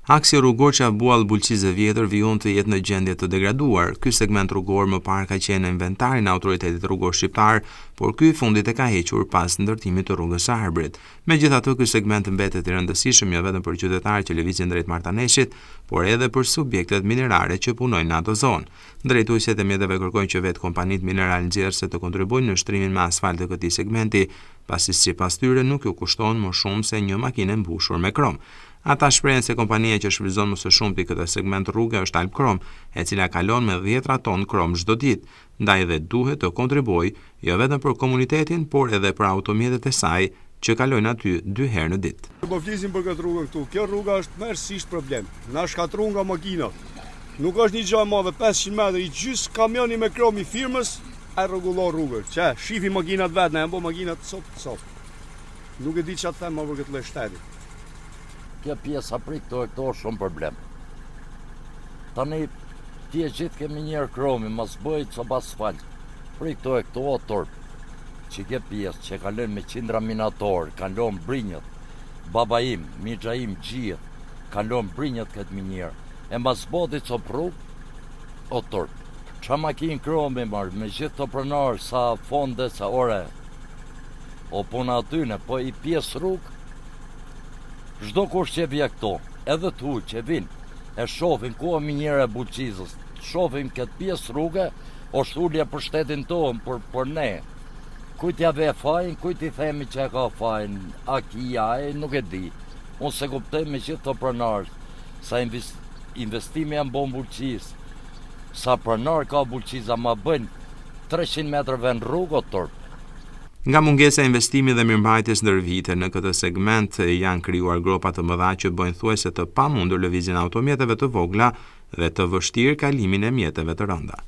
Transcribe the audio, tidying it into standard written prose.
Aksi rrugor Qafë Bulqizë e Vjetër vijon të jetë në gjendje të degraduar. Ky segment rrugor më parë ka qenë në inventarin e Autoritetit Rrugor Shqiptar, por ky i fundit e ka hequr pas ndërtimit të rrugës së Arbrit. Megjithatë, ky segment mbetet i rëndësishëm jo vetëm për qytetarët që lëvizin drejt Martaneshit, por edhe për subjektet minerare që punojnë në atë zonë. Drejtuesit e mjeteve kërkojnë që vetë kompanitë mineral nxjerrëse të kontribuojnë në shtrimin me asfalt të këtij segmenti, pasi sipas tyre nuk ju kushton më shumë se një makinë e mbushur me krom. Ata shprehen se kompania që shfrytëzon më së shumti këtë segment rruge është Albkrom, e cila kalon me dhjetra ton krom çdo ditë, ndaj dhe duhet të kontribuojë jo vetëm për komunitetin, por edhe për automjetet e saj që kalojnë aty dy herë në ditë. Po flisim për këtë rrugën këtu. Kjo rruga është tmerrësisht problem. Na shkatërruan nga makinat. Nuk është një gjë e madhe, 500 metra, i gjys kamioni me krom i firmës, e rregullon rrugën. Që shifi makinat vetë, na janë bo makinat cop cop. Nuk e di çfarë të them më për këtë lloj shteti. Kjo pjesa prej këto e këto është shumë problem. Tani ti e gjithë kemi njerë kromi, mos bëj cop asfalt. Prej këto e këto o turp. Që kjo pjesë që kalojnë me qindra minatorë, kanë lonë brinjët. Baba im, mixha im, gjithë, kanë lonë brinjët këtë minierë. E mos bëti cop rrugë, o turp. Qa makinë kromi marrë, me gjithë të pronarë, sa fonde, sa ore. O puna atyne, po i pjesë rrugë, çdo kush që vje këto, edhe të huj që vinë, e shofin ku o miniera e Bulqizës, shofin këtë pjesë rruge, është ulje për shtetin tonë, për, për ne. Kujt ja ve fajin, kujt i themi që e ka fajin, a kia, e nuk e di. Unë se kuptoj me gjithë të pronarë, sa investimi janë bo në Bulqizë, sa pronarë ka Bulqiza, ma bëjnë 300 metrëve në rrugë o turp. Nga mungesa e investimit dhe mirëmbajtjes ndër vite në këtë segment janë krijuar gropa të mëdha që bëjnë thuajse të pamundur lëvizjen e automjeteve të vogla dhe të vështirë kalimin e mjeteve të rënda.